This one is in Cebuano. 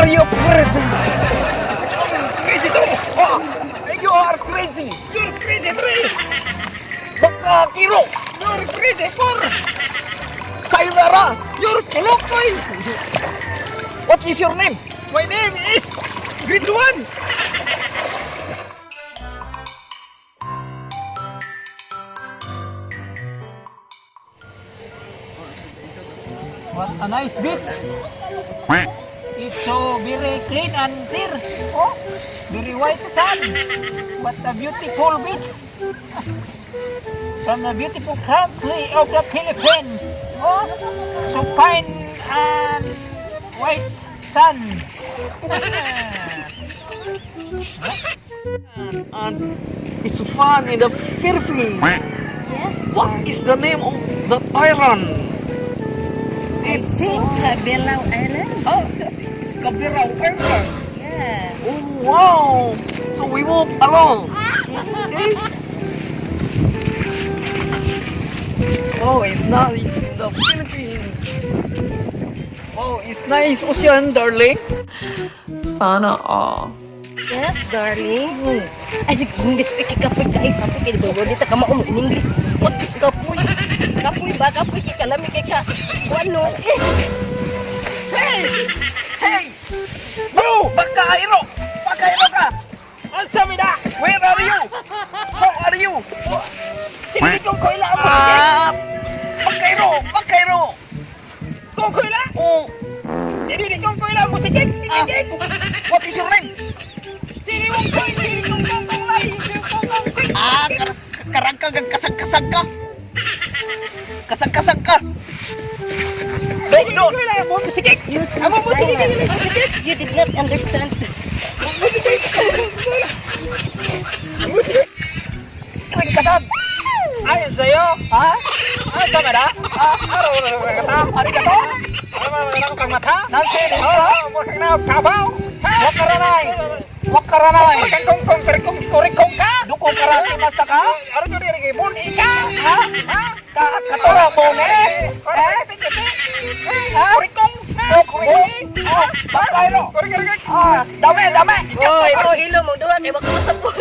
Are you crazy? Crazy to! Oh, you are crazy! You're crazy three. Baka kiro! You're crazy four. Sayonara! You're kolokoy. What is your name? My name is Grade 1. What a nice beach. It's so very clean and clear. Oh, very white sand. What a beautiful beach. From the beautiful country of the Philippines. Oh, so fine and white sand. And it's fun in the Philippines. Yes. What is the name of that island? It's Cabelao Island. Oh, it's Cabirao Island. Yeah. Oh wow! So we walk along. Okay? Oh, it's nice in the Philippines. Oh, it's nice ocean, darling. Sana all. Yes, darling. Ay, sige, English kay kapoy kay kapoy kay di dito ka mao in English. What is kapoy? Kapoy ba kapoy kay kalami kay ka. Ano? Eh, Hey! Hey! Bro! Bakairo! Bakairo ka! Unsa mi na? Where are you? How are you? Sino kong koila mo? Ah! Bakairo! Bakairo! Kong koila? Oh, Sino di kong koila mo? Sige, ah, sige. What is your name? Sino yung koy? Sino yung kong kong lay? Sino yung kong kong koy? Ah, karangkag ang kasag-kasag ka. Kasag-kasag ka. Sino yung koila mo? Sige. You Amo mo sige sige sige. You did not understand. Sige. Sige. Kasag. Ayon sa'yo, ha? Ano sa mara? Ah, araw na kata. Arigato. Ano man kang mata? Nancy, Oh, mo kang na kabaw. Wakaranay. Wakaranay. Kang kong kong kong kong kong kong ka. Duko karate masta ka? Araw ko rin bon ika. Ha? Ha? Ka katora mo ne? Eh? Ha? Kong. Oh, oh, bakairo. Kore kore. Ah, dami, dami. Oy, mo ilo mo duha kay baka masabot.